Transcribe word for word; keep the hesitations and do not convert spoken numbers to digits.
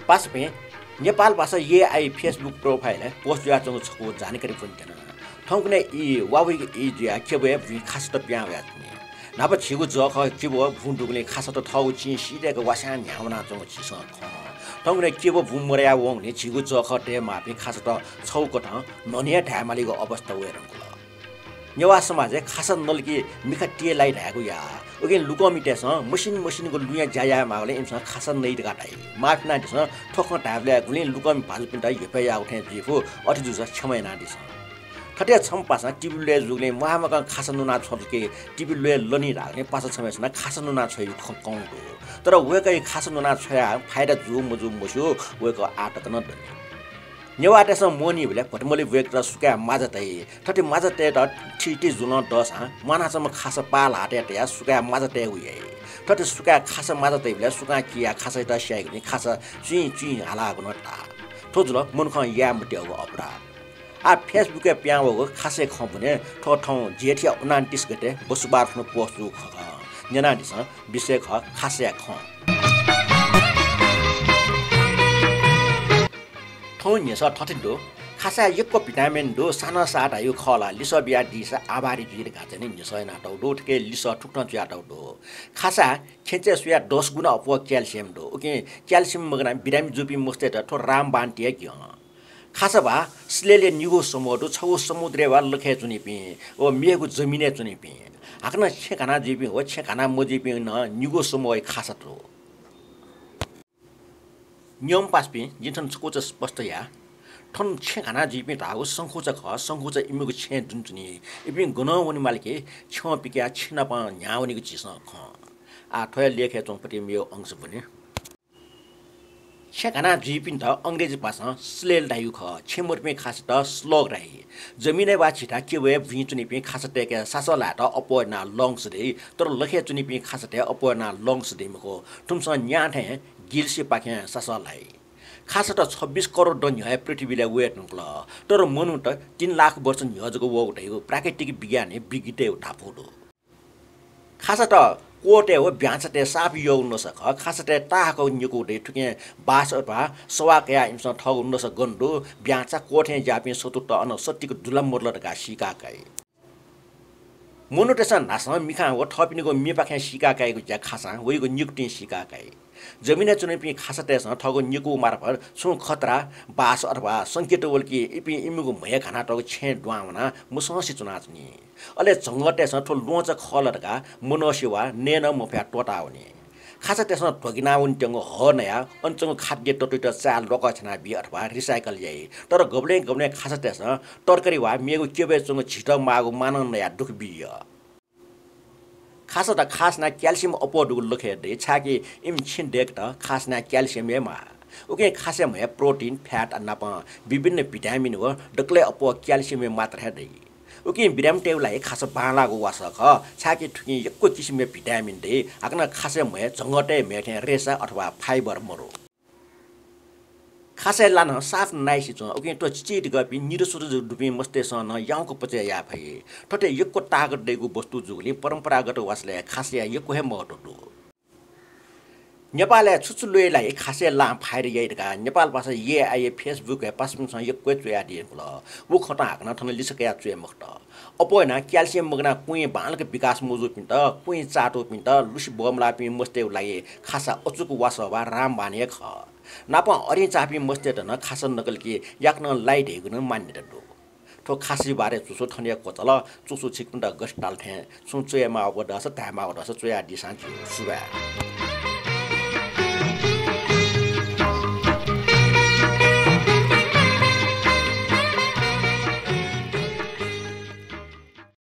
पासापिं, नेपाल भाषा AI Facebook profile-य् post जुयाच्वंगु छकू जानकारी ब्वनेत्यना। थौंकन्हय् ई वा वइगु ई जुयाः क्यबया बुँइ खासात पिहां वयाच्वनी। न्हापा झीगु जःखः क्यब बुँ दुगुलिं खासात थःगु चिं सीदय्क वास्यां न्ह्यावनाच्वंगु झीसं खं। थौंकन्हय् क्यब बुँ मदया वंगुलिं झीगु जःखः दयेमाःपिं खासात छगू कथं न्हन्हु हे धायेमालीगु अवस्था वये धुंकल। नेवाः समाजय् खासा नल कि मिखा तिये लाइ धायेगु याः। उकिं लुकंमितय्सं मसिन मसिनिगु लुँया ज्या यायेमाःगुलिं इमिसं खासा नइ धकाः धाइ। माफ यानादिसँ, थ्व खँ धायेबलय् गुलिं लुकंमि भाजुपिन्त ह्यब्वये याःगु थें जुइफु, अथे जूसा क्षमा यानादिसँ। थथे छम्ह पासां टिभी ल्वय् जूगुलिं म्वाःमकं खासा न्वनाछ्वल कि टिभी ल्वय् लनी धाःगुलिं पासा छम्हय्सिनं खासा न्वनाछ्वयेगु खँ कं दु। तर वय्कःया खासा न्वनाछ्वयाः फाइदा जू मजू मस्यू, वय्कः आः तक नं दनि। नेवाःतय्सं मोहनीबलय् भतमलि ब्वय्केत सुकाय् माजा तइ। थथे माजा तयेत थीथी जुलं दःसां म्वानाच्वंम्ह खासा पाः ल्हातय् तयाः सुकाय् माजा तयेगु याइ। थथे सुकाय् खासा माजा तइबलय् सुकां कियाः खासायात स्याइगुलिं खासा चुइँ चुइँ हालाःगु नं ताः। थ्व जुल मनुखं याये मत्यःगु अपराध। आः Facebook-य् पिहां वःगु खासया खँ ब्वने। थ्व थौं जेठया उनान्तिस गते बसुबार खुन्हु post जूगु खँ खः। न्यनादिसँ, विषय खः खासया खँ। थौं न्ह्यसः थथे दु, खासाय् यक्व vitamin दु, सानः साः धाइगु खः ला? लिसः बियादीसा आभारी जुइ धकाः चाहिँ नि न्ह्यसः यानातःगु दु। थुकी लिसः थुकथं च्वयातःगु दु। खासाय् खेँचय् स्वयाः दस गुणा अप्वः calcium दु। उकिं calcium मगानाः बिरामी जूपिं मस्तय्त थ्व रामबाण ति हे ग्यं। खासा भा सिलेलय् निगू समूह दु, छगू समुद्रय् वा लखय् च्वनीपिं व मेगु जमिनय् च्वनीपिं। हाकनं छेँ घाना जुइपिं व छेँ घाना मजुइपिं नं निगू समूहया खासा दु। न्यंम्ह पासापिं, जिं थन छकूचा स्पष्ट याये। थन छेँ घाना जुइपिं धाःगु संखुचा खः, संखुचा इमिगु छेँय् दुने च्वनी। इपिं गनं वनेमाल कि छेँ पिकयाः छेँ नाप न्ह्याः वनीगु झीसं खं। आः थ्व हे लेखय् च्वंपति मेगु अंश ब्वने। छेँ घाना जुइपिन्त अंग्रेजी भाषां सिलेल धाइगु खः। छेँ मदुपिं खासात slug धाइ। जमिनय् वा झिता क्यबय् बुँइ च्वनीपिं खासातय्के सासः ल्हायेत अप्वः यानाः lungs दइ, तर लखय् च्वनीपिं खासातय् अप्वः यानाः lungs दइ मखु। थुमिसं न्यां थें गिल्सिपाखें सासः ल्हाइ। खासात छब्बिस करोड दँ न्ह्यः हे पृथ्वीलय् वये धुंकल, तर मनूत तीन लाख वर्ष न्ह्यः जक वःगु धइगु प्राकृतिक विज्ञानय् विज्ञतय् धापू दु। खासात क्वःतय् व ब्याँचातय् साप यःगु नसा खः। खासातय् ताहाकःगु निकू दइ। थुकिं बास अथवा सवाः कयाः इमिसं थःगु नसा गन दु, ब्याँचा क्वःथें ज्याःपिं शत्रुत अन सत्तिक दुला मदुला धकाः सीका काइ। मनूतय्सं न्हासं मिखां व थःपिनिगु मिपाखें सीका काइगु ज्या खासां वइगु निकुतिं सीका काइ। जमिनय् च्वनीपिं खासातय्सं थःगु निकू मार्फत छुं खतरा, बास अथवा संकेत वल कि इपिं इमिगु म्हय् घानातःगु छेँय् दुहां वनाः मसंसे च्वनाच्वनी। अले झंगःतय्सं थ्व ल्वहंचा खः ला धकाः मनसे वा नये नं मफयाः त्वःतावनी। खासातय्सं ध्वगिना वनेत्यंगु हः नयाः अन च्वंगु खाद्य तत्त्वयात चाय् ल्वाकः छ्यानाबी अथवा recycle याइ। तर गबलें गबलें खासातय्सं तरकारी वा मेगु क्यबय् च्वंगु झित माःगु मानं नयाः दुःख बी यः। खासात खास यानाः calcium अप्वः दुगु लखय् दइ, छाय्कि इमि छेँ दय्केत खास यानाः calcium हे माः। उकिं खासया म्हय् protein, fat नाप विभिन्न vitamin व दकलय् अप्वः calcium या मात्रा हे दइ। उकिं बिरामीतय्गु लागि खासा बांलाःगु वासः खः, छाय्कि थुकिं यक्व किसिमया vitamin दइ। हाकनं खासया म्हय् झंगःतय् म्हय् थें रेसा अथवा fiber मदु। खासया ला नं साफ nice च्वं, उकिं थ्व चिचिधिकःपिं निदसुदु दुपिं मस्तय्सं नं याउँक पचय् याये फइ। थथे यक्व ताकत दइगु वस्तु जूगुलिं परम्परागत वासलय् खासया यक्व हे महत्व दु। नेपालय् छु छु ल्वय् लाइ खासया लां फाइदा याइ धकाः नेपाल भाषा एआईया Facebook-य् पासापिन्सं यक्व हे च्वयादी धुंकल। व खँतं हाकनं थन लिसः कयाः च्वये मखुत। अप्वः यानाः calcium मगानाः कुँया बांलाक विकास मजूपिन्त, कुँया चाःतुपिन्त, लुसि बमलाःपिं मस्तय्गु लागि खासा अचूक वासः वा रामबाण हे खः। नापं अरिं चाःपिं मस्तय्त नं खासा नकल कि याकनं लाइ धइगु नं मान्यता दु। थ्व खासया बारे च्वसु थन हे क्वचाल। च्वसु छिकपिन्त गथे ताल थें छुं च्वयेमाःगु दःसा धायेमाःगु दःसा च्वयादिसां ज्यू। सुभाय्।